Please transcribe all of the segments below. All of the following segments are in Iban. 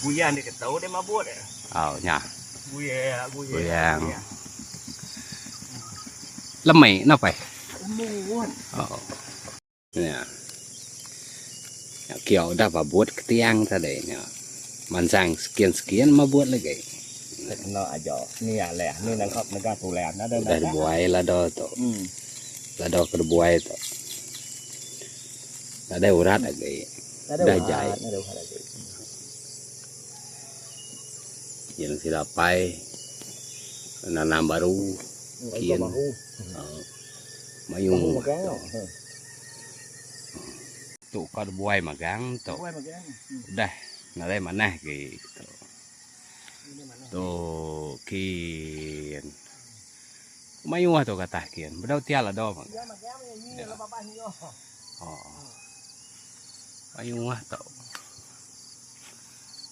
Guyang dia ketau dia mabut dia. Oh nya. Guyang, guyang. Guyang. Lemai napa? Lembut. Oh. Nya. Nya kia udah babut ke tiang tadi nya. Mansang sekian-sekian mabut lagi. Kena aja. Ni aleh, ni nangkap nega tulang ada Udah dibuai lada tu. Lada ke dibuai tu. Nadai urat agi. Udah jai. Nyin sida apai nanam baru kin. Mayuh tu. Tu ka dibuai magang tu. Udah nadai manah agi tu. Tu kin. Mayuh tu ke atas kin. Bedau tial ado mega. Mayuh tu.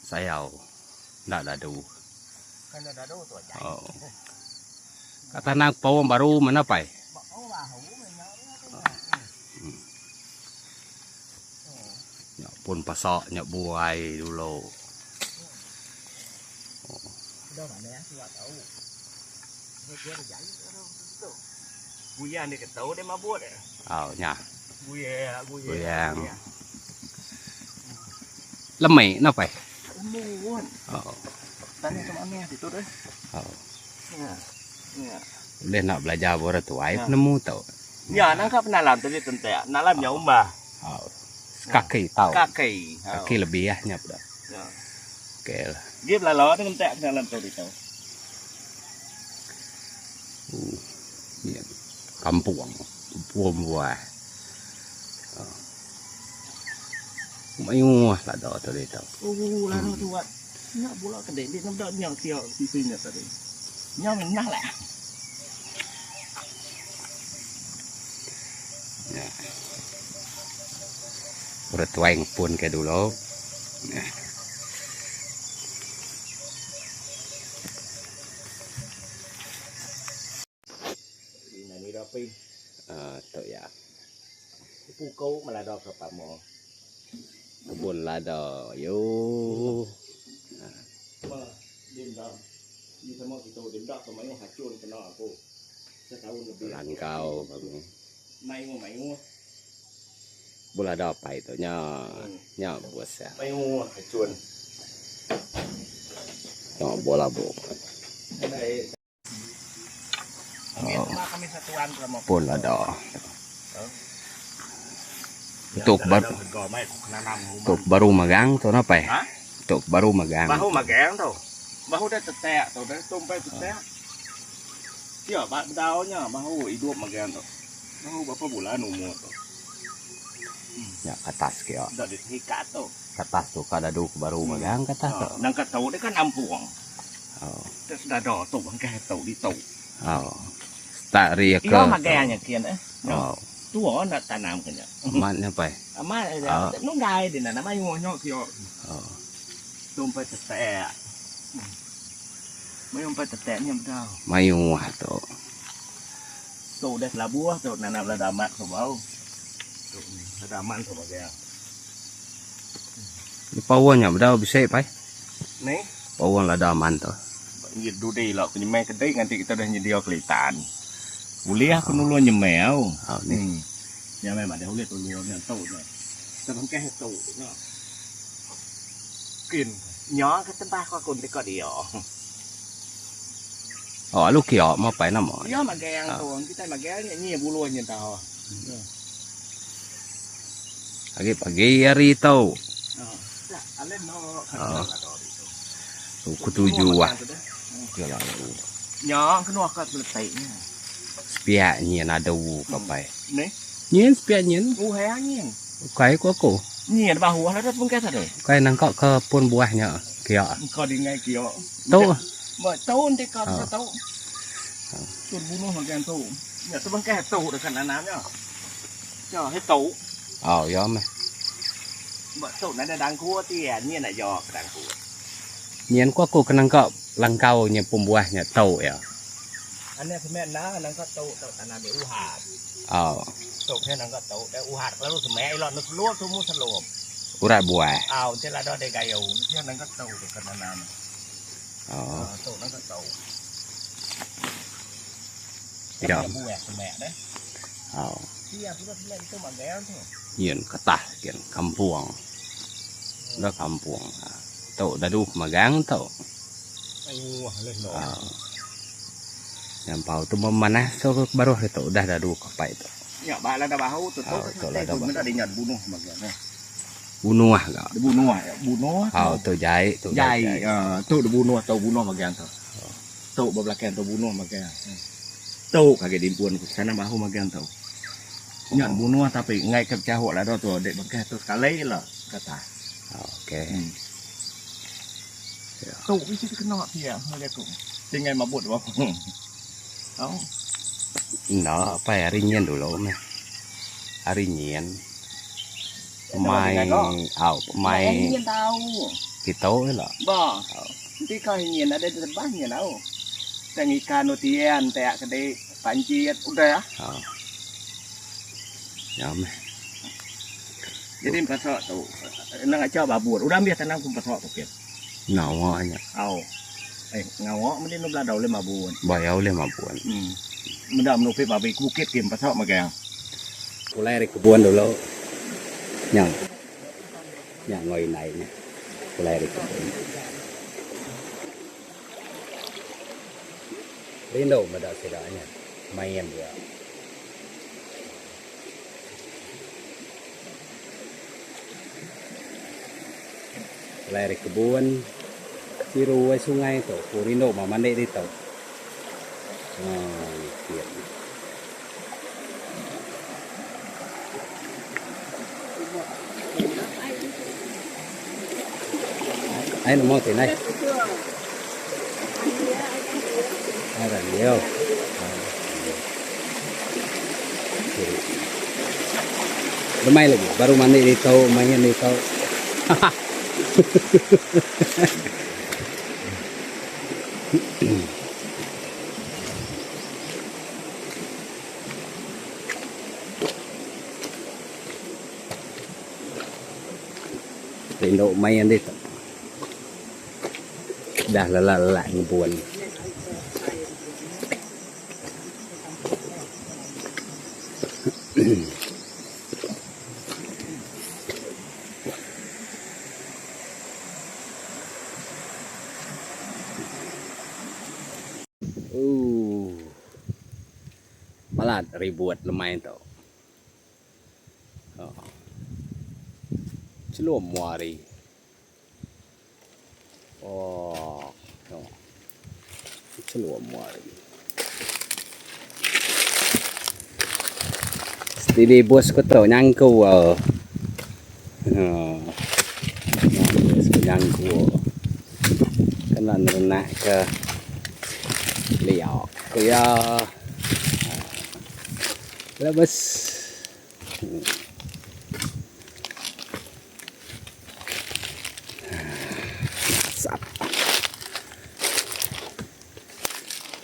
Sayau enda dadu. Ka tanah paung baru mena pai. Nya pun pasak nya buai dulu. Guyang dia ketau dia mabut dia. Oh nya. Guyang, guyang. Guyang. Lemai napa eh? Lembut. Oh. Tanya sama aneh tu deh. Oh. Ya. Ya. Ulih nak belajar ba orang tuai penemu tu. Ya, nangka penalam tadi tentek. Nalam nya umbah. Oh. Kaki tau. Kaki. Kaki lebih ah nya peda. Ya. Okey lah. Dia belala tu ngentek penalam tu ditu. Ya. Kampung. Kampung buah. Mayuh lada tu ditu. Oh, lada tu buat. Nya bula ke dek, dek nak nya kia sisi nya tadi. Nya menah lah. Ya. Orang tuai ngepun ke dulu. Ya. Tu iya. Kebun lada yo. Langkau kami. Bula da pai tu nya nya bus iya. Tengok bola bu. Pun lada. Tuk baru tuk baru magang tu napa eh? Tuk baru magang. Bahu magang tu. Bahu dah tetek tu dah tumpai tetek. Ya, ba bedau nya bahu idup magang tu. Bahu berapa bulan umur tu. Nya katas ke. Dah diikat tu. Katas tu ka dadu ke baru magang katas tu. Nangka tau dia kan ampung. Dada tu bangkai tu ditu. Oh. Start ari ke. Iya magang nya kin eh. Oh. Tua nak tanam ke nya. Amat nya pai. Amat oh. Nunggai dia nak mayuh nya kio. Oh. Tumpai tetek. Mayuh empai tetek nya bedau. Mayuh tu. Tu udah selabuh tu nanam lada amat tu bau. Tu lada amat tu bagai. Ni pawan nya bedau bisi pai. Ni. Pawan lada aman tu. Nyet dudi ila aku nyemai kedai nganti kita udah nyedia kelitan. Ulih aku nulung nyemai au. Au ni. Nya meh madah ulih tulung nya tu nya. Sebengkah tu nya. Kin nya ke tebah ko aku enti ko dia. Oh alu kia mo pai nama. Iya magang tu kitai magang nya nyi buluh nya tau. Agi pagi hari tu. Ku tuju ah. Nya kenu akak seletai nya. Sepiak nyin adu ka pai. Ni. Nyin sepiak nyin. Uhai angin. Ukai ku aku. Nyin bahu lah dah bengkes tadi. Ukai nangka ke pun buah nya kia. Engka dingai kia. Tu. Ba tu enti ka tu tu. Tu bunuh magang tu. Nya tu bengkes tu dekat nanam nya. Nya he tu. Oh ya meh. Ba tu nadai dangku ti nyin aja ke dangku. Nyin ku aku ke nangka langkau nya pun buah nya tu ya. Anak semek enda nangka tu tu tanam di uhat. Oh. Tu ke nangka tu deh uhat lalu semek ila nu selup tumu selup. Urat buah. Au enti lada deh gayu enti nangka tau tu ke nanam. Oh. Tu nangka tau. Ya. Buah semak deh. Au. Iya sudah semak itu magang tu. Nyin ketah kin kampung. Enda kampung. Tu dadu magang tu. Ayuh leh no. Au. Nyampau tu memanah so ke baruh tu udah dadu kapai tu. Nya ba lada bahu tu tu Au tu lada meda bahu. dinya dibunuh magang. Bunuh ga. Dibunuh ya, bunuh. Au tu jai tu jai. Ya, tu dibunuh tau bunuh magang tu. Tu ba belakang tu bunuh magang. Tu kage dimpun ku sana bahu magang tu. Nya dibunuh tapi enggai ke bechahuk lada tu dek bengkah tu sekali la kata. Okey. Ya. Tu bisi dikena pia jaku. Tinggal mabut ba. Au. Enda apai hari nyin dulu meh. Hari nyin. Pemai au pemai kitu ila. Ba. Enti kau nyin ada ditebah nyin au. Tang ikan utian te kedi pancit udah. Au. Nya meh. Jadi pasok tu nang acha babut udah ambih tanam ku pasok tu kin. Ngawa nya. Au. Eh ngawa mending nu belada ulih mabun. Ba iya ulih mabun. Em. Meda menupi babi ke bukit kin pasok magang. Pulai ari kebun dulu. Nya. Nya enggau indai nya. Pulai ari kebun. Rindu meda sida nya main dia. Pulai ari kebun siru ai sungai tu ku rindu mah mandi ditu. Aaa bukit. Ai nemu ti neh. Ai radio. Lemai lagi baru mandi ditu main ditu. Haha. Rindu main ditu. Dah lelak-lelak ngebun. Ooh. Balat ribut lemai tu. Chelum mua hari. Oh. Chelum mua hari. Steady bos ku tu nyangku. Ha. Bos ku nyangku. Kena nerenak ke liak ku iya. Lebes. Asap.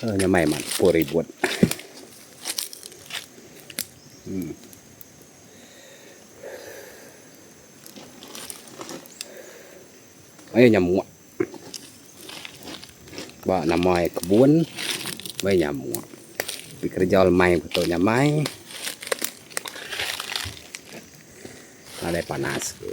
Oh, nyamai mat pur ribut. Hmm. Ayo nyamuk. Ba nama iya kebun bai nyamuk. Pi kereja lemai beto nyamai nadai panas ku.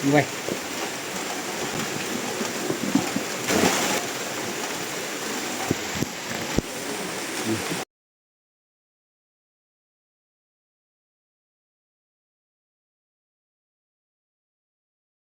Weh.